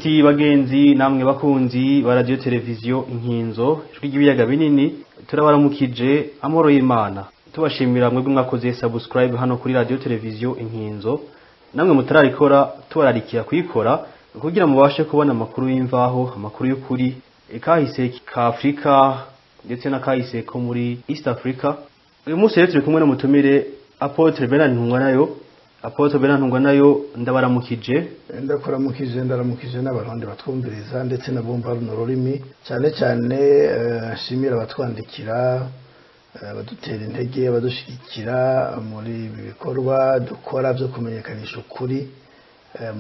Nshuti bagenzi namwe bakunzi ba radio televiziyo Inkinzo, ijwi ry'ibiyaga binini, turabaramukije amahoro y'Imana. Tubashimira mwebwe mwakoze subscribe hano kuri radio televiziyo Inkinzo, namwe mutararikora tubararikiya kuyikora kugira mubashe kubona amakuru y'imvaho, amakuru y'ukuri, kahise ka Afrika ndetse na kahise ko muri East Africa. Uyu munsi rero turi kumwe n'umutumire Apotre Bernard Ntungwanayo. Apotre Bernard Ntungwanayo, ndabaramukije. Ndakuramukije, ndaramukije n'abarundi batwumviriza ndetse n'abumva runo rurimi, cyane cyane nshimira abatwandikira, abadutera intege, abadushigikira muri ibi bikorwa dukora byo kumenyekanisha ukuri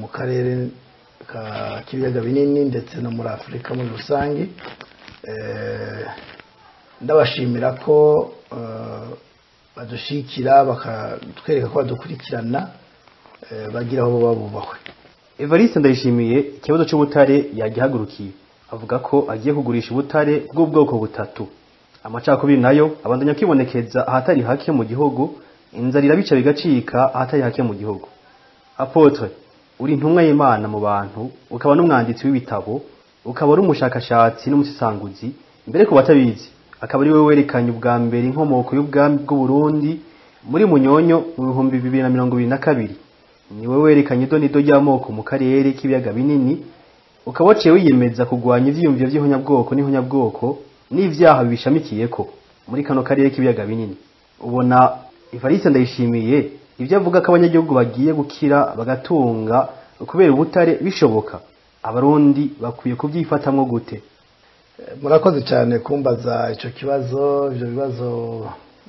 mu karere k'ibiyaga binini ndetse no muri Afurika muri rusange. Ndabashimira ko badushikira, bakatwereka ko badukurikirana, bagira aho baba bubahwe. Evariste Ndayishimiye ikibazo c'ubutare yagihagurukiye, avuga ko agiye kugurisha ubutare bw'ubwoko butatu. Amacakubiri nayo abandanya kwibonekeza ahatari hake mu gihugu, inzara irabica bigacika ahatari hake mu gihugu. Apotre, uri intumwa y'Imana mu bantu, ukaba n'umwanditsi w'ibitabo, ukaba uri umushakashatsi n'umusisanguzi, mbere ku batabizi akaba ari we werekanye ubwa mbere inkomoko y'ubwami bw'u Burundi muri Munyonyo mu 2022. Ni we werekanye idonido ry'amoko mu karere k'ibiyaga binini, ukaba waciye wiyemeza kurwanya ivyiyumviro vy'ihonyabwoko n'ihonyabwoko n'ivyaha bibishamikiyeko muri kano karere k'ibiyaga binini. Ubona Evariste Ndayishimiye ivyo avuga ko abanyagihugu bagiye gukira bagatunga kubera ubutare bishoboka? Abarundi bakwiye kubyifatamwo gute? Murakoze cyane kumbaza icyo kibazo. Ibyo bibazo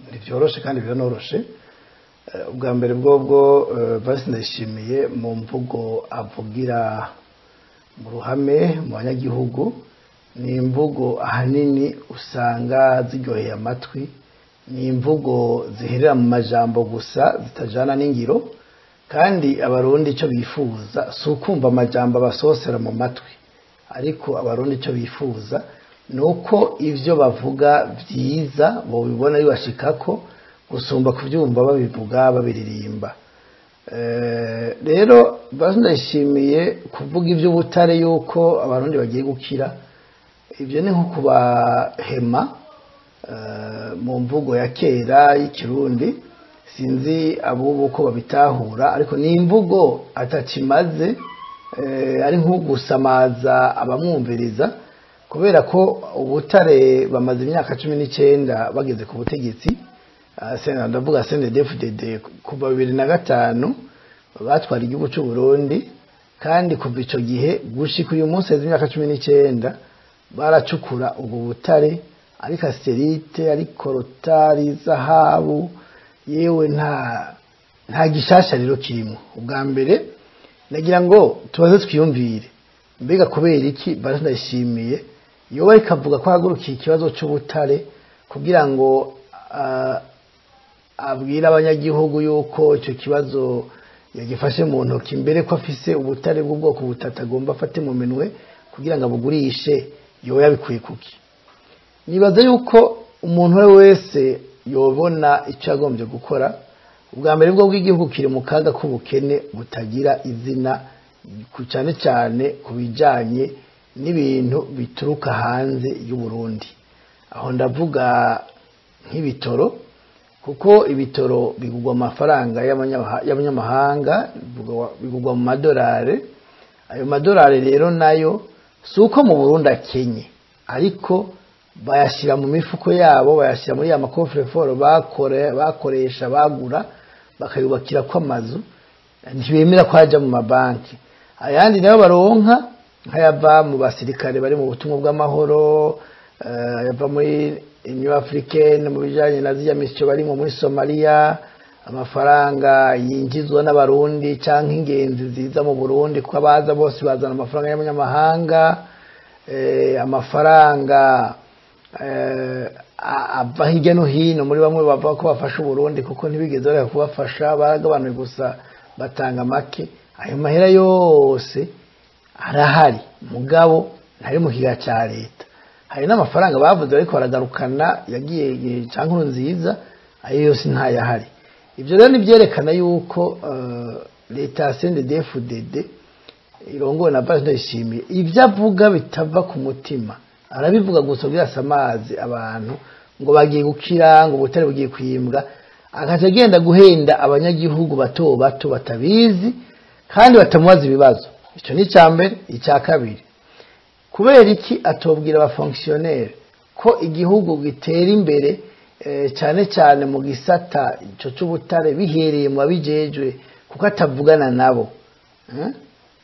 ntibyoroshe kandi biranoroshe. Ubwa mbere bwobwo, Evariste Ndayishimiye mu mvugo avugira mu ruhame mu banyagihugu ni imvugo ahanini usanga ziryoheye amatwi, ni imvugo ziherera mu majambo gusa zitajana n'ingiro. Kandi Abarundi icyo bifuza si ukumva amajambo abasosera mu matwi, ariko Abarundi icyo bifuza ni uko ibyo bavuga byiza bobibona bibashikako gusumba kubyumva babivuga babiririmba. Rero ndayishimiye kuvuga iby'ubutare yuko Abarundi bagiye gukira, ibyo ni nko kubahema mu mvugo ya kera y'Ikirundi. Sinzi abubu uko babitahura, ariko ni imvugo atakimaze, ari nko gusamaza abamwumviriza, kubera ko ubutare bamaze imyaka 19 bageze ku butegetsi. Ndavuga CNDD-FDD, kuva 2005 batwara igihugu cy'u Burundi, kandi kuva ico gihe gushika uyu munsi heze imyaka 19 baracukura ubwo butare, ari cassitérite, ari coltan, zahabu, yewe nta gishasha rero kirimo. Ubwa mbere nagira ngo tubaze twiyumvire, mbega kubera iki Ndayishimiye yoba ikavuga ko ahagurukiye ikibazo c'ubutare kugira ngo abwire abanyagihugu yuko icyo kibazo yagifashe mu ntoki, mbere ko afise ubutare bw'ubwoko butatu agomba afate mu minwe kugira ngo abugurishe, yoba yabikuye kuki? Nibaza yuko umuntu we wese yobona icyo agombye gukora. Ubwa mbere bwo bw'igihugu kiri mu kaga k'ubukene butagira izina, cyane cyane ku bijyanye n'ibintu bituruka hanze y'u Burundi. Aho ndavuga nk'ibitoro, kuko ibitoro bigurwa amafaranga y'abanyamahanga, bigurwa mu madolari. Ayo madolari rero nayo si uko mu Burundi akenye, ariko bayashyira mu mifuko yabo, bayashyira muri ya ma coffre-fort bakoresha bagura, bakayubakira ko amazu, ntibemera ko ajya mu mabanki. Ayandi nayo baronka nk'ayava mu basirikare bari mu butumwa bw'amahoro, ayava muri Union Africaine mu bijanye na ziriya mission barimo muri Somalia, amafaranga yinjizwa n'Abarundi canke ingenzi ziza mu Burundi, kuko abaza bose bazana amafaranga y'abanyamahanga, amafaranga ava hirya no hino muri bamwe bavuga ko bafasha Uburundi, kuko ntibigeze bareka kubafasha, baragabanuye gusa batanga make. Ayo mahera yose arahari, mugabo ntari mu kiga ca leta. Hari n'amafaranga bavuze ariko baragarukana yagiye canke nziza, ayo yose ntayahari. Ibyo rero nibyerekana yuko leta ya CNDD-FDD irongowe na Evariste Ndayishimiye, ibyo avuga bitava ku mutima, arabivuga gusa kugira asamaze abantu ngo bagiye gukira, ngo ubutare bugiye kwimbwa, akaca agenda guhenda abanyagihugu bato bato batabizi kandi batamubaza ibibazo. Icyo ni icya mbere. Icya kabiri, kubera iki atobwira abafonctionnaire ko igihugu gitera imbere cyane cyane mu gisata ico c'ubutare bihereye mu babijejwe, kuko atavugana nabo?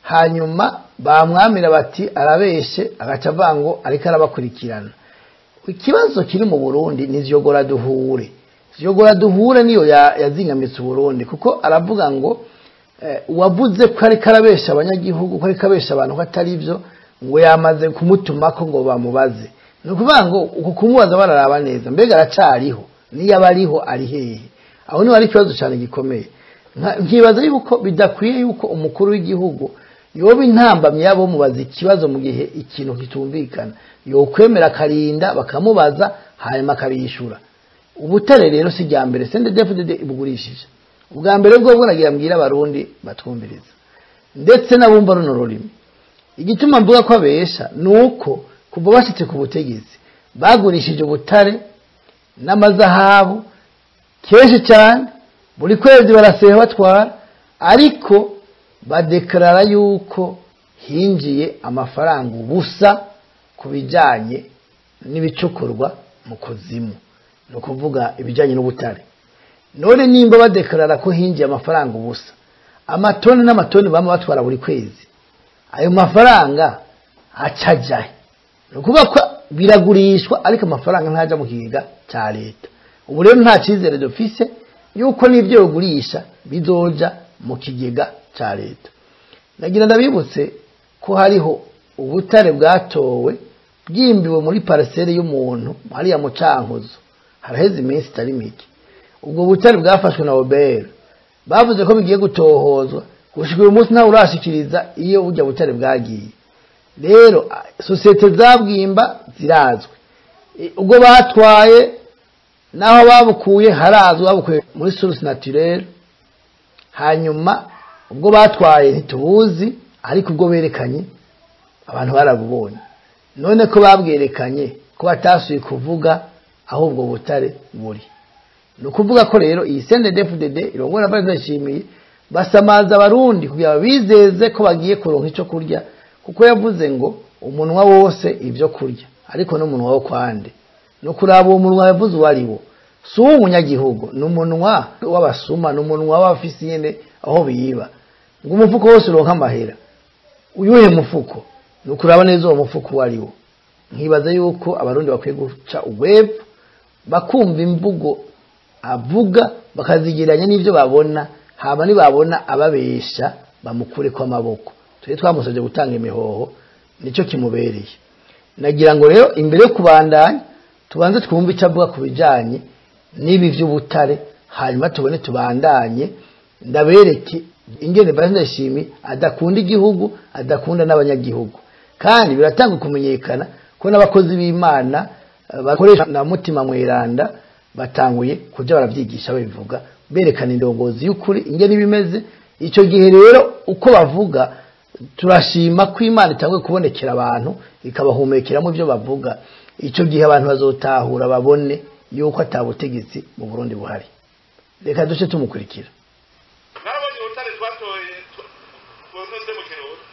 Hanyuma bamwamira bati arabeshe, agaca avuga ngo ariko arabakurikirana. Ikibazo kiri mu Burundi ni ziyogora duhure. Ziyogora duhure niyo yazingamitse Burundi, kuko aravuga ngo uwavuze ko ariko arabesha abanyagihugu, ko ariko abesha abantu, ko atari byo, ngo yamaze kumutumako ngo bamubaze. Ni ukuvuga ngo uku kumubaza bararaba neza mbega aracariho, niyo aba ariho ari hehe. Aho niho hari ikibazo cyane gikomeye. Nkibaza yuko bidakwiye yuko umukuru w'igihugu yoba intambamyi yabo mubaza ikibazo mu gihe ikintu kitumvikana, yokwemera akarinda bakamubaza hanyuma akabishyura. Ubutare rero si irya mbere CNDD-FDD ibugurishije. Ubwa mbere bwo nagira mbwira Abarundi batwumviriza ndetse n'abumva runo rurimi, igituma mvuga ko abesha ni uko kuva bashitse ku butegetsi bagurishije ubutare n'amazahabu kenshi cyane, buri kwezi baraseha batwara, ariko badekarara yuko hinjiye amafaranga ubusa ku bijyanye n'ibicukurwa mu kuzimu, ni ukuvuga ibijyanye n'ubutare. None nimba badekarara ko hinjiye amafaranga ubusa, amatoni n'amatoni bama batwara buri kwezi, ayo mafaranga acajahe? Ni ukuvuga ko biragurishwa ariko amafaranga ntajya mu kigega cya leta. Ubu rero nta cyizere dufise yuko n'ibyo bigurisha bizoja mu kigega cya leta. Nagira ndabibutse ko hariho ubutare bwatowe bwimbiwe muri parcelle y'umuntu hariya mu Cankuzo, haraheze iminsi itari mike. Ubwo butare bwafashwe na Obert, bavuze ko bigiye gutohozwa, gushika uyu munsi ntawe urashikiriza iyo burya butare bwagiye. Rero sosiyete zabwimba zirazwi, ubwo batwaye naho babukuye harazwi, babukuye muri source naturelle. Hanyuma ubwo batwaye ntitubuzi, ariko ubwo berekanye abantu barabubonye. None ko babwerekanye ko batasuye kuvuga aho ubwo butare buri? Ni ukuvuga ko rero iyi CNDD-FDD irongora Ndayishimiye basamaza Abarundi kugira bizeze ko bagiye kuronka icyo kurya, kuko yavuze ngo umunwa wose ibyo kurya, ariko n'umunwa wo kwande. No kuraba uwo munwa yavuze uwo ari wo, si uw'umunyagihugu, ni umunwa w'abasuma, ni umunwa w'abafisi nyene aho biba. Ngo umufuko wose uronka amahera, uyuhe mufuko? Ni ukuraba neza uwo mufuko uwo ari wo. Nkibaza yuko Abarundi bakwiye guca ugwepfo, bakumva imvugo avuga, bakazigereranya n'ibyo babona, hama nibabona ababesha bamukure ko amaboko. Twe twamusabye gutanga imihoho, nicyo kimubereye. Nagira ngo rero imbere yo kubandanya tubanze twumve icyo avuga ku bijanye n'ibi vy'ubutare, hanyuma tubone tubandanye ndabereke ingene Evariste Ndayishimiye adakunda igihugu, adakunda n'abanyagihugu. Kandi biratanga kumenyekana ko n'abakozi b'Imana bakoresha na mutima mweranda batanguye kuja baravyigisha babivuga, berekana indongozi y'ukuri ingene bimeze. Ico gihe rero uko bavuga, turashima ko Imana itanguye kubonekera abantu ikabahumekeramo ibyo bavuga. Ico gihe abantu bazotahura babone yuko atabutegetsi mu Burundi buhari. Reka duce tumukurikira. Narabonye ubutare twatoye bwose mu Kirundo,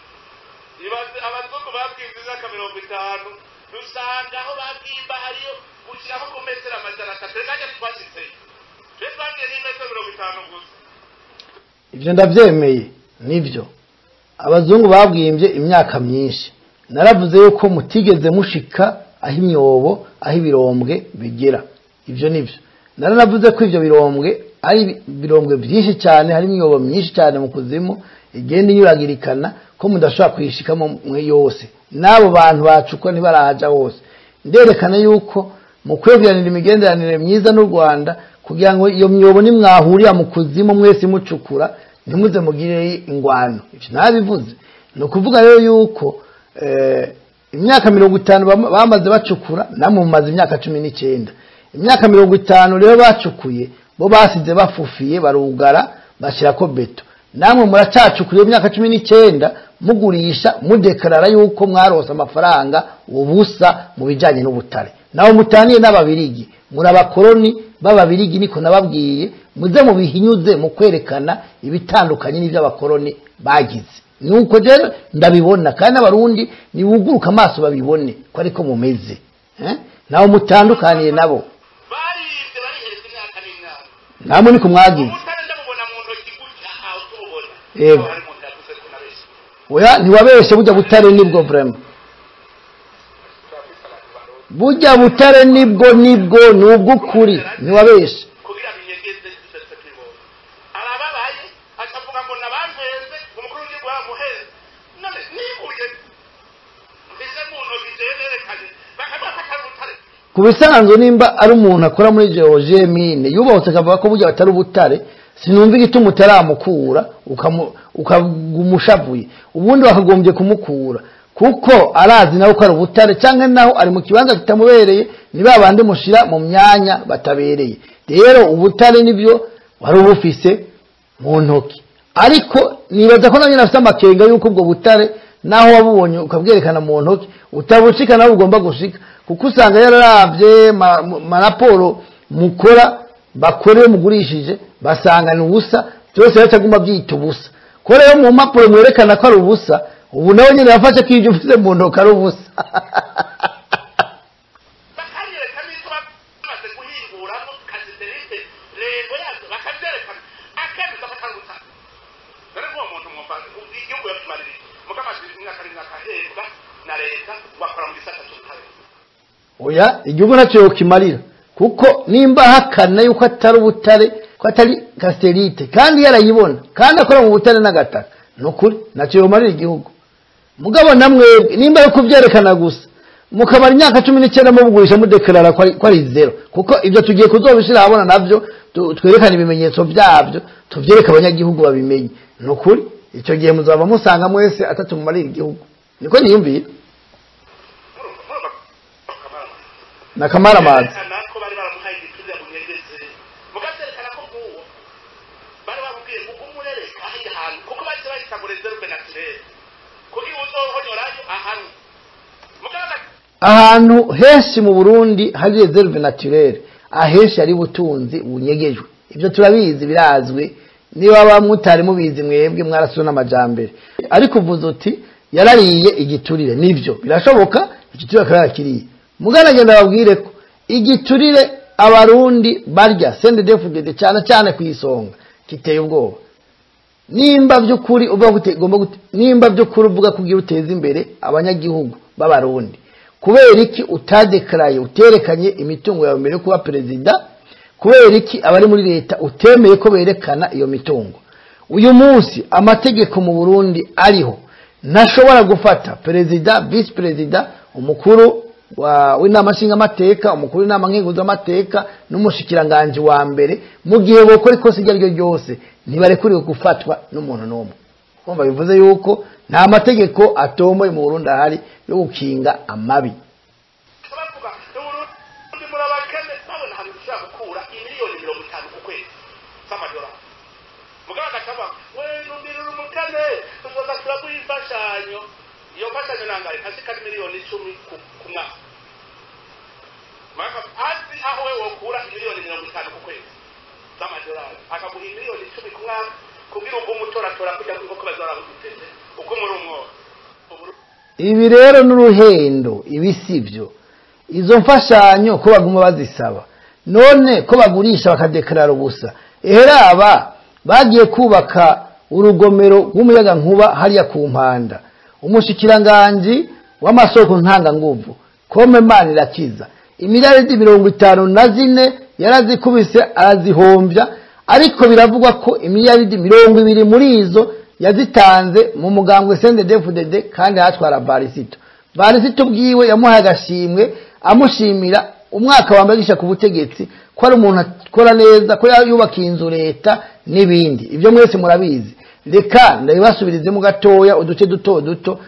ibaze abazungu babwize imyaka 50, dusanga aho babwimba hariyo gushyiraho ku metero 300. Reka twashitseyo, twe twagiye n'imetero 50 gusa. Ibyo ndabyemeye, nibyo abazungu babwimbye imyaka myinshi. Naravuze yuko mutigeze mushika aho imyobo, aho ibirombwe bigera. Ibyo nibyo naranavuze ko ibyo birombwe ari ibirombwe byinshi cyane, hari imyobo myinshi cyane mu kuzimu igenda inyuragirikana, ko mudashobora kuyishikamo mwe yose, n'abo bantu bacukwa ntibarahaja hose. Nderekana yuko mu kwegeranira imigenderanire myiza n'u Rwanda, kugira ngo iyo myobo nimwahurira mu kuzimu mwese mucukura ntimuze mugire ingwano. Ivyo nabivuze. Ni ukuvuga rero yuko imyaka 50 bamaze bacukura, namwe mumaze imyaka 19. Imyaka 50 rero bacukuye, bo basize bafufiye barugara bashyirako beto. Namwe muracacukura iyo myaka 19 mugurisha mudekarara yuko mwarose amafaranga ubusa mu bijanye n'ubutare. Naho mutaniye n'ababirigi, muri abakoroni b'ababirigi, niko nababwiye, muze mubihinyuze mu kwerekana ibitandukanye n'ivy'abakoroni bagize. Nuko rero ndabibona, kandi abarundi nibuguruka amaso babibone ko ariko mumeze, naho mutandukaniye nabo. Barivye barihereza imyaka n'imyaka. Namwe niko mwagize. Ubutare ndabubona mu ntoki gutya, aho tububona. Yego. Hari umuntu yavuze ko nabeshe. Oya, ntiwabeshe, burya butare nibwo vraiment. Burya butare nibwo nubw'ukuri, ntiwabeshe. Kugira binyegeze tutari tubibona. Arababaye akavuga ngo nabampenze, umukuru w'igihugu yamuhenze. None nibuye mfise mu ntoki jewe nerekanye, bakavuga ko atari ubutare. Ku bisanzwe nimba ari umuntu akora muri geologie mine yubahutse akavuga ko burya batari ubutare, sinumva igituma utaramukura ukagumushavuye. Ubundi bakagombye kumukura kuko arazi nawe ko ari ubutare, canke naho ari mu kibanza kitamubereye, ni ba bandi mushira mu myanya batabereye. Rero ubutare nibyo wari ubufise mu ntoki, ariko nibaza ko nabyo nafise amakenga yuko ubwo butare naho wabubonye ukabwerekana mu ntoki utabushika naho ugomba gushika, kuko usanga yararavye maraporo mukora bakore mugurishije basanga ni ubusa, byose yataguma byita ubusa. Ko rero mu mpapuro mwerekana ko ari ubusa, ubu nawe nyene yafashe ko ivyo ufise mu ntoki ari ubusa. Bakanyereka n'icyo bamaze guhinguramo kasiterite rego yazo, bakabyerekana akemeza ko atari ubutare. Dore nk'uwo muntu mwumva igihugu yakimarira iki? Mugabo amaze imyaka n'imyaka ahembwa na leta bakora mu gisata cy'ubutare. Oya, igihugu ntacyo yokimarira, kuko nimba ahakana yuko atari ubutare, ko atari kasiterite, kandi yarayibona, kandi akora mu butare n'agataka, ni ukuri ntacyo yomarira igihugu. Mugabo namwebwe nimba ari kuvyerekana gusa mukamara imyaka 19 mubugurisha mudekarara ko ari zero, kuko ibyo tugiye kuzobishira ahabona navyo, twerekane ibimenyetso byabyo, tuvyereke abanyagihugu babimenye. Ni ukuri icyo gihe muzaba musanga mwese atatu mumarira igihugu. Niko niyumvira. Na kamaramazi. Vyerekana ko bari baramuhaye igipindi yamunyegeze. Mugabo vyerekana ko nk'uwo bari bamubwiye ngo ugume urereka ahandi hantu, kuko bahise bahita ngo reserve naturelle, kugira uzohonyorayo ahantu. Mugabo ahantu henshi mu Burundi hari reserve naturelle, ahenshi hari ubutunzi bunyegejwe. Ibyo turabizi, birazwi. Niba bamutari mubizi mwebwe mwarasuna n'amajambere. Ariko uvuze uti yarariye igiturire, nivyo birashoboka, igiturire akaba yarakiriye. Mugana agenda ababwire ko igiturire abarundi barya CNDD-FDD cyane cyane ku isonga kiteye ubwoba. Nimba by'ukuri uvuga gute, ugomba gute, nimba by'ukuri uvuga kugira uteze imbere abanyagihugu b'abarundi, kubera iki utadekaraye uterekanye imitungo yawe mbere yo kuba perezida? Kubera iki abari muri leta utemeye ko berekana iyo mitungo? Uyu munsi amategeko mu Burundi ariho, ntashobora gufata perezida, vice perezida, umukuru w'inama nshingamateka, umukuru w'inama nkenguzamateka n'umushikiranganji wa mbere, mu gihe bokora ikosa iryo ari ryo ryose ntibarekuriwe gufatwa n'umuntu n'umwe. Kumva bivuze yuko nta mategeko atomoye mu Burundi ahari yo gukinga amabi. Bavuga Uburundi murabakene, babona ahantu dushobora gukura imiliyoni 50 ku kwezi z'amadolari. Mugabo agaca we numbirira umukene, tuzoza turaguha imfashanyo. Iyo mfashanyo nangahe? Ntashika ari miliyoni 10 ku mwaka. Maka azi aho we wokura imiliyoni 50 ku kwezi z'amadolari, akaguha imiliyoni 10 ku mwaka kugira ugume utoratora kujya nk'uko bazaraguteze ugume uri umworo. Ibi rero n'uruhendo, ibi sivyo. Izo mfashanyo ko baguma bazisaba, none ko bagurisha bakadekarara ubusa. Eheraba bagiye kubaka urugomero rw'umuyaga nkuba hariya ku Mpanda, umushikiranganji w'amasoko ntanganguvu Kome Manirakiza imiliyaridi 54 yarazikubise arazihombya, ariko biravugwa ko imiliyaridi 20 muri izo yazitanze mu mugambwe CNDD-FDD, kandi hatwara Barisito. Barisito bwiwe yamuhaye agashimwe amushimira umwaka wa mbere agisha ku butegetsi, ko ari umuntu akora neza, ko yubakiye inzu leta n'ibindi. Ibyo mwese murabizi. Reka ndabibasubirizemo gatoya uduce duto duto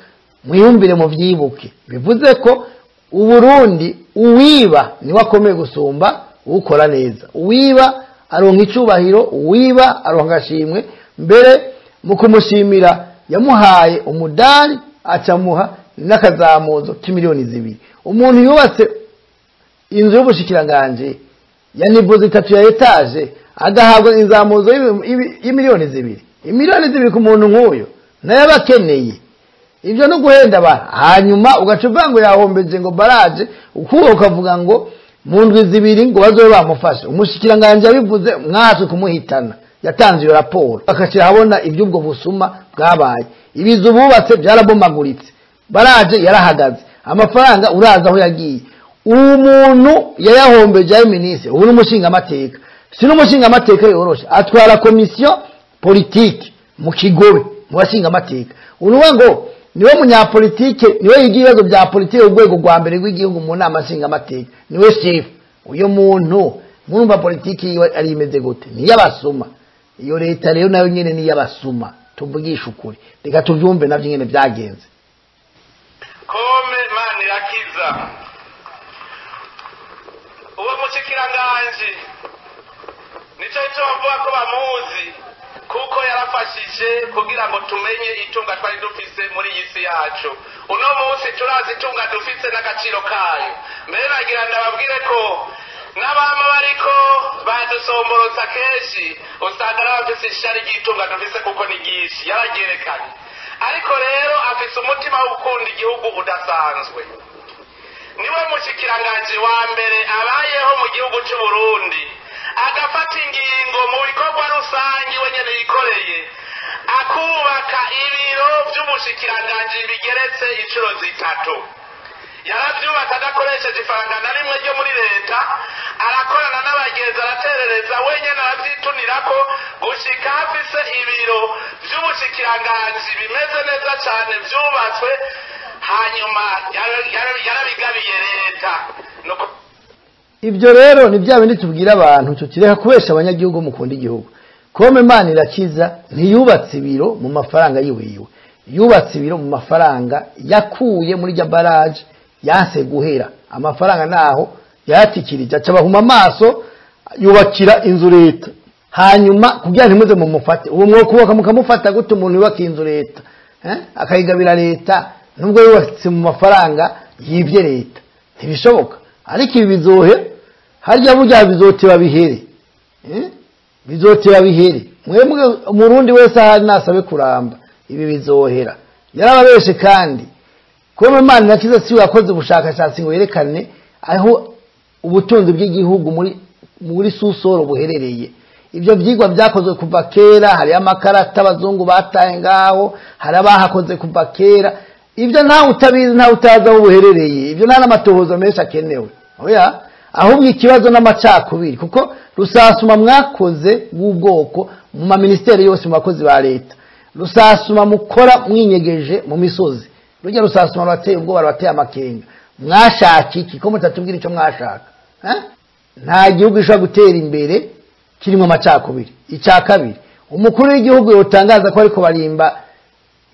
mwiyumvire muvyibuke. Bivuze ko Uburundi uwiba niwe akomeye gusumba ukora neza. Uwiba aronka icubahiro, uwiba aronka agashimwe. Mbere Mu kumushimira yamuhaye umudari, acamuha n'akazamuzo k'imiliyoni 2. Umuntu yubatse inzu y'ubushikiranganje ya nivo 3 ya etage agahabwa inzamuzo y'imiliyoni 2. Imiliyoni 2 ku muntu nk'uyo nayo abakeneye. Ibyo no guhenda ba hanyuma ugaca uvuga ngo yahombeje ngo baraje, ukuba ukavuga ngo mu ndwi 2 ngo bazobe bamufashe. Umushikiranganje yabivuze mwatwe kumuhitana, yatanze iyo raporo akashira habona iby'ubwo busuma bwabaye. Ibizu bubatse byarabomaguritse, baraje yarahagaze, amafaranga uraza aho yagiye. Umuntu yayahombeje ayo ministre, ubu n'umushinga amateka, si n'umushinga amateka yoroshe, atwara komisiyo politike mu Kigobe mu bashinga amateka. Uruwa ngo niwe munyapolitike, niwe yiga ibibazo bya politike urwego rwa mbere rw'igihugu mu nama nshinga amateka, niwe chef. Uyo muntu murumva politike yiwe ari imeze gute? Niyabasuma. Iyo leta rero nayo nyene niyabasuma, tuvugisha ukuri. Reka tuvyumve navyo nyene byagenze. Kome Manirakiza, uwo mushikiranganje nico cyo bavuga ko bamuzi, kuko yarafashije kugira ngo tumenye itunga twari dufise muri iyi si yacu. Uno munsi turazi itunga dufise n'agaciro kayo. Mbere nagira ndababwire ko n'abama bariko badusomborotsa kenshi usanga n'abafise ishari ry'itunga dufise kuko ni ryinshi, yararyerekanye. Ariko rero afise umutima wo gukunda igihugu udasanzwe. Niwe mushikiranganje wa mbere abayeho mu gihugu cy'u Burundi agafata ingingo mu bikorwa rusangi wenyene yikoreye, akubaka ibiro by'ubushikiranganje bigeretse inshuro 3. Yaravyubatse adakoresheje ifaranga na rimwe ryo muri leta, arakorana n'abagenzi, araterereza wenyene, aravyitunirako gushika afise ibiro vy'ubushikiranganje bimeze neza cane vyubatswe. Hanyuma yarabigabiye leta. Ibyo rero ni bya bindi tubwira abantu tutireka kubesha abanyagihugu mukunda igihugu. Kome Manirakiza ntiyubatse ibiro mu mafaranga yiwiwe, yubatse ibiro mu mafaranga yakuye muri rya barrage yanse guhera. Amafaranga naho yayatikirije aca bahuma amaso, yubakira inzu leta. Hanyuma kugira ntimuze mumufate, uwo mwokubaka mukamufata gute umuntu yubaka inzu leta, akayigabira leta nubwo yubatse mu mafaranga yivye leta? Ntibishoboka. Ariko ibi bizohe harya burya bizoteba bihere, bizoteba bihere. Mwemwe umurundi wese ahari nasabe kuramba, ibi bizohera. Yarababeshe kandi Kome Manirakiza si yakoze ubushakashatsi ngo yerekane aho ubutunzi bw'igihugu muri susoro buherereye. Ibyo byigwa byakozwe kuva kera, hari amakarata abazungu bataye ngaho, hari abahakoze kuva kera. Ibyo nta utabizi, nta utaza aho buherereye. Ibyo nta n'amatohoza menshi akenewe. Oya, ahubwo ikibazo n'amacakubiri, kuko rusasuma mwakoze bw'ubwoko mu ma ministeri yose mu bakozi ba leta. Rusasuma mukora mwinyegeje mu misozi. Rujya rusasuma rwateye ubwoba, rwateye amakenga. Mwashaka iki ko mutatubwira icyo mwashaka? Nta gihugu gishobora gutera imbere kirimo amacakubiri. Icya kabiri, umukuru w'igihugu yotangaza ko ariko barimba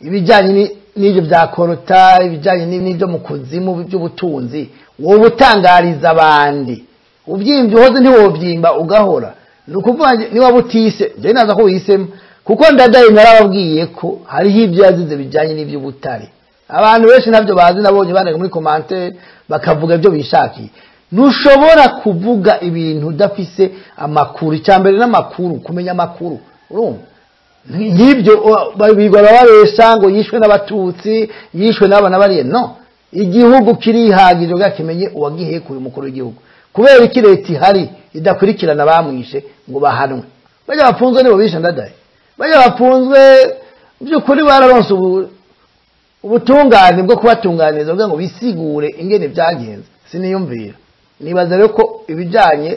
ibijyanye n'ibyo bya korota, ibijyanye n'ibyo mu kuzimu by'ubutunzi, wowe utangariza abandi. Ubyimbye uhoze ntiwobyimba ugahora. Ni ukuvuga niba butise, je naza ko wisemo, kuko ndadaye narababwiye ko hariho ibyo yazize bijyanye n'iby'ubutare. Abantu benshi nabyo bazi, nabonye bandika muri commentaire bakavuga ibyo bishakiye. Ntushobora kuvuga ibintu udafise amakuru. Icyambere n'amakuru, kumenya amakuru. Urumva? Nk'ibyo bigwa babesha ngo yishwe n'abatutsi, yishwe n'abana bariye. No, igihugu kirihagije bwakimenye uwagihekuye umukuru w'igihugu. Kubera iki leta ihari idakurikirana bamwishe ngo bahanwe? Bajya bafunzwe nibo bishe ndadaye. Bajya bafunzwe by'ukuri bararonse ubutungane bwo kubatunganiriza kugira ngo bisigure ingene byagenze. Siniyumvira. Nibaza rero ko ibijanye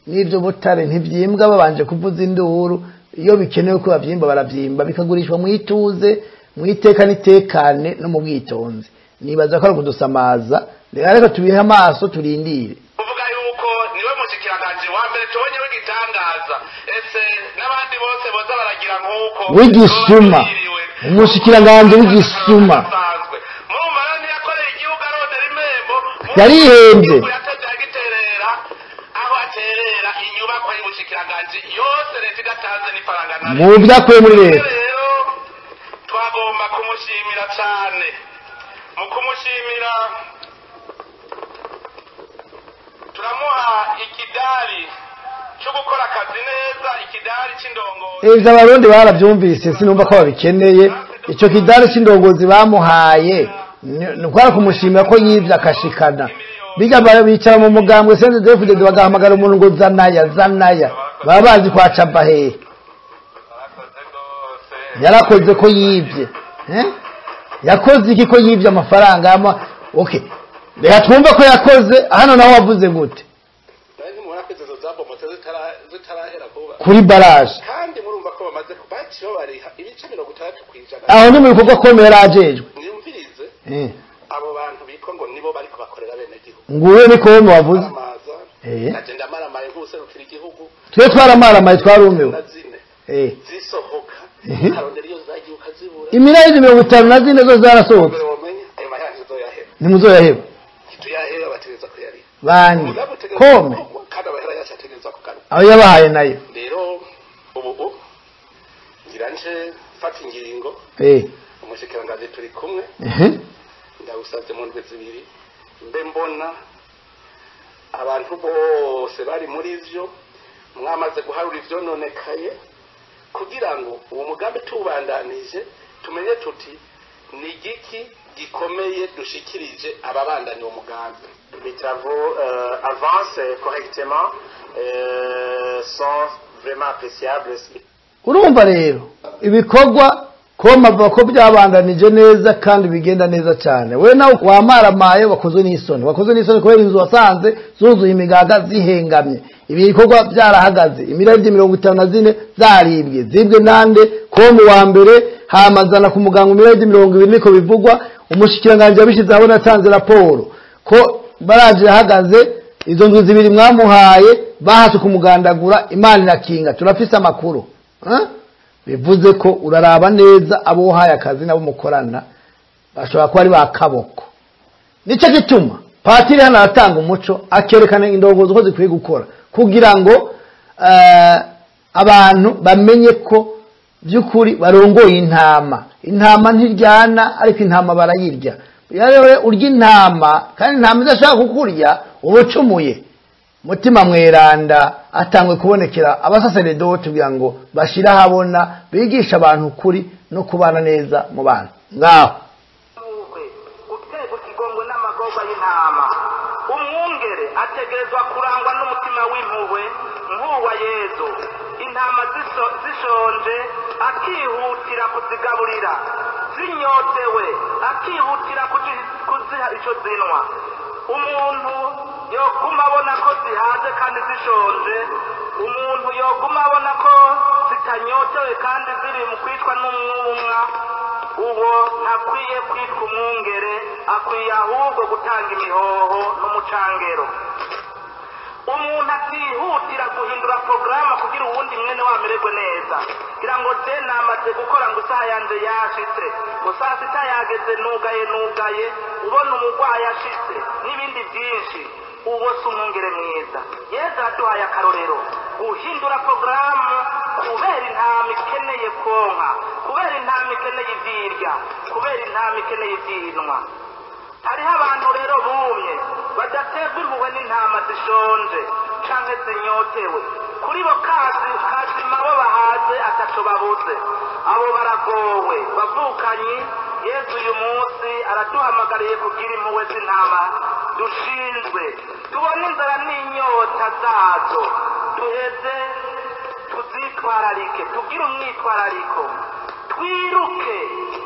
n'ibyo butare ntivyimbwa babanje kuvuza induru. Iyo bikenewe ko bavyimba baravyimba, bikagurishwa mu ituze, mu iteka n'itekane no mu bwitonzi. Nibaza ko ari kudusamaza, reka tubihe amaso turindire. Kuvuga yuko niwe mushikiranganje wa mbere tubonye w'igitangaza, ese n'abandi bose boza baragira nkuko w'igisuma, umushikiranganje w'igisuma yarihembye mu byakuye muri leta. Ikidari cyo gukora akazi neza, ikidari c'indongozi. Ivyo Abarundi baravyumvise, sinumva ko babikeneye. Ico kidari c'indongozi bamuhaye ni ukwara kumushimira ko yivye akashikana. Biga bicara mu mugambwe CNDD-FDD bagahamagara umuntu ngo zanaya zanaya, baba bazi kwa cava hehe. Yarakoze ko yivye, yakoze iki ko yivye amafaranga ama? Okay, reka twumve ko yakoze. Hano naho wavuze gute kuri baraje? Kandi murumva ko bamaze baciye bariha ibice 60%. Aho ni mu bikorwa komeye yarajejwe. Niyumvirize abo bantu bitwa ngo nibo bariko bakorera bene gihugu. Nguwe ni kome wavuze. Agenda maramaye nk'userukira igihugu. Twe twaramaramaye twarumiwe. Zisohoka karondera iyo zagiye ukazibura. Imirayidi 54 zo zarasohotse. Ayo mahera ntizoyaheba. Ntimuzoyaheba. Ntituyaheba, bategereza kuyariha. Bandi kome kandi abahera yacu ategereza kugaruka. Aho yabahaye nayo. Rero ubu ngira nje mfata ingingo. Umushikiranganji turi kumwe. Ndagusavye mu ndwi zibiri mbe mbona abantu bose bari muri ivyo mwamaze guharura ivyononekaye, kugira ngo uwo mugambi tubandanije tumenye tuti ni igiki gikomeye dushikirije ababandanya uwo mugambi. Les travaux avancent correctement, sont vraiment appréciables. Urumva rero ibikorwa koma ko byabandanije neza kandi bigenda neza cyane. We nawe wamaramaye wakozwe n'isoni, wakozwe n'isoni kubera inzu wasanze zuzuye imigaga zihengamye, ibikorwa byarahagaze, imiradi 54 zaribwe, zibwe nande? Komu wa mbere hamazana ku muganga imiradi 20 niko bivugwa. Umushikiranganje yabishize aho natanze raporo ko baraje yahagaze, izo nzu zibiri mwamuhaye bahatse kumugandagura, Imana irakinga, turafise amakuru. Bivuze ko uraraba neza abo uhaye akazi nabo mukorana bashobora kuba ari bakaboko. Nico gituma patiri hano aratanga umuco, akerekana indongozi uko zikwiye gukora kugira ngo abantu bamenye ko by'ukuri barongoye intama. Intama ntiryana, ariko intama barayirya. Rero urya intama kandi intama idashaka kukurya uba ucumuye. Mutima mweranda atangwe kubonekera abasaseredoti kugira ngo bashira habona bigisha abantu ukuri no kubana neza mu bantu. Ngaho guterwa ikigongwe n'amagorwa y'intama. Umwungere ategerezwa kurangwa n'umutima w'impuhwe nk'uwa Yezu. Intama zishonje akihutira kuzigaburira, zinyotewe akihutira kuziha ico zinwa. Umuntu yoguma abona ko zihaze kandi zishonje, umuntu yoguma abona ko zitanyotewe kandi ziri mu kwicwa n'umwumwa, uwo ntakwiye kwitwa umwungere, akwiye ahubwo gutanga imihoho n'umucangero. Umuntu atihutira guhindura porogaramu kugira uwundi mwene wamererwe neza, kugira ngo je namaze gukora ngo isaha yanje yashitse, ngo saa sita yageze nugaye nugaye, ubona umurwayi ashitse n'ibindi byinshi, uwo si umwungere mwiza. Yezu araduhaye akarorero, guhindura porogaramu kubera intama ikeneye konka, kubera intama ikeneye ivyirya, kubera intama ikeneye ivyinwa. Hariho abantu rero bumye badaterwa impuhwe n'intama zishonje canke zinyotewe. Kuri bo kazima bo bahaze ataco babuze, abo baragowe. Bavukanyi, Yezu uyu munsi araduhamagariye kugira impuhwe z'intama dushinzwe, tubone inzara n'inyota zazo, duheze tuzitwararike, tugire umwitwarariko, twiruke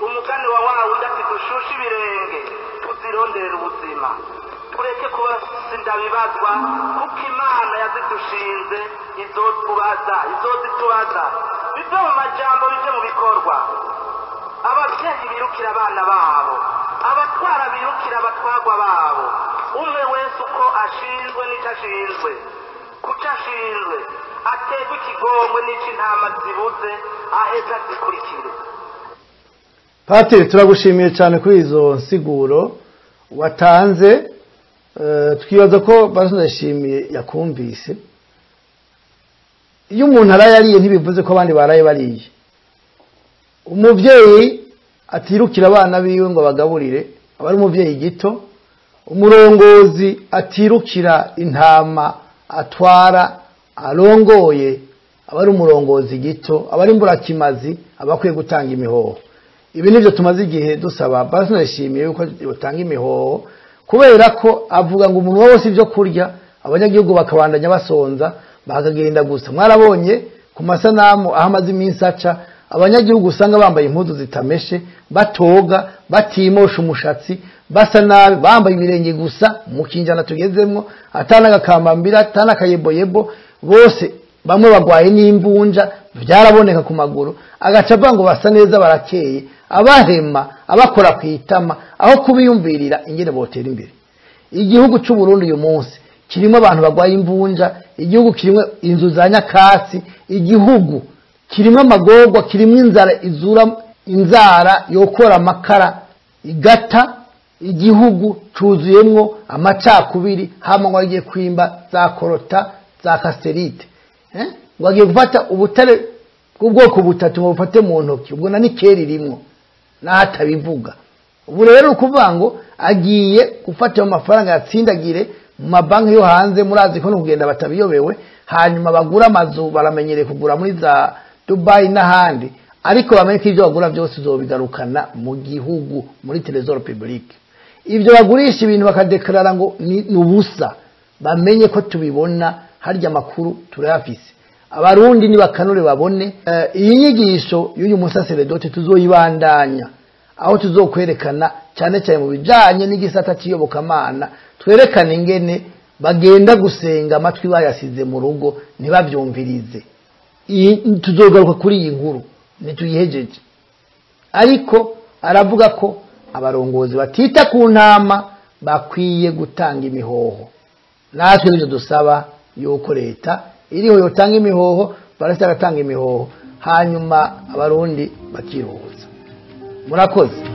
umugani wa wa wundi ati dushushe ibirenge tuzironderera ubuzima, tureke kuba sindabibazwa, kuko Imana yazidushinze izotubaza, izozitubaza. Bive mu majambo bije mu bikorwa. Abavyeyi birukira abana babo, abatwara birukira abatwagwa babo, umwe wese uko ashinzwe n'ico ashinzwe, kuco ashinzwe aterwe ikigongwe n'ico intama zibuze, aheze azikurikire. Patiri, turagushimiye cyane kuri izo nsiguro watanze. Twibaza ko Ndayishimiye yakumvise. Iyo umuntu araye ariye ntibivuze ko abandi baraye bariye. Umuvyeyi atirukira abana biwe ngo abagaburire aba ari umuvyeyi gito. Umurongozi atirukira intama atwara arongoye, aba ari umurongozi gito, aba ari imburakimazi, aba akwiye gutanga imihoho. Ibi nivyo tumaze igihe dusaba. Basi nashimiye yuko yotanga imihoho, kubera ko avuga ngo umuntu wose ibyo kurya, abanyagihugu bakabandanya basonza bakagenda gusa. Mwarabonye ku masanamu aho amaze iminsi aca, abanyagihugu usanga bambaye impuzu zitameshe, batoga, batimosha umushatsi, basa nabi, bambaye ibirenge gusa mu kinjana tugezemwo, atanagakambambira, atanakayeboyebo, bose bamwe bagwaye n'imbunja byaraboneka ku maguru. Agaca avuga ngo basa neza, barakeye, abahema, abakora ku itama, aho kubiyumvirira ingene botera imbere. Igihugu c'u Burundi uyu munsi kirimo abantu bagwaye imvunja, igihugu kirimo inzu za nyakatsi, igihugu kirimo amagorwa, kirimo inzara izura inzara yokora amakara igata, igihugu cuzuyemwo amacakubiri. Hama ngo agiye kwimba za korota za kaserite, ngo agiye gufata ubutare bw'ubwoko butatu ngo bufate mu ntoki, ubwo na nikeri rimwo n'atabivuga. Ubu rero ukuvuga ngo agiye gufata ayo mafaranga yatsindagire mu mabanki yo hanze, murazi ko no kugenda batabiyobewe, hanyuma bagura amazu, baramenyereye kugura muri za Dubai n'ahandi, ariko bamenye ko ibyo bagura byose uzobigarukana mu gihugu muri Trésor public. Ibyo bagurisha ibintu bakadeklarara ngo ni ubusa, bamenye ko tubibona, harya amakuru turayafise. Abarundi nibakanure babone. Iyi nyigisho y'uyu musaseredote tuzoyibandanya, aho tuzokwerekana cyane cyane mu bijanye n'igisata cy'iyobokamana, twerekane ingene bagenda gusenga amatwi bayasize mu rugo ntibavyumvirize. Tuzogaruka kuri iyi nkuru ntituyihejeje, ariko aravuga ko abarongozi batita ku ntama bakwiye gutanga imihoho. Natwe nivyo dusaba, yuko leta iriho yotanga imihoho, baretse agatanga imihoho, hanyuma abarundi bakiruhuza. Murakoze.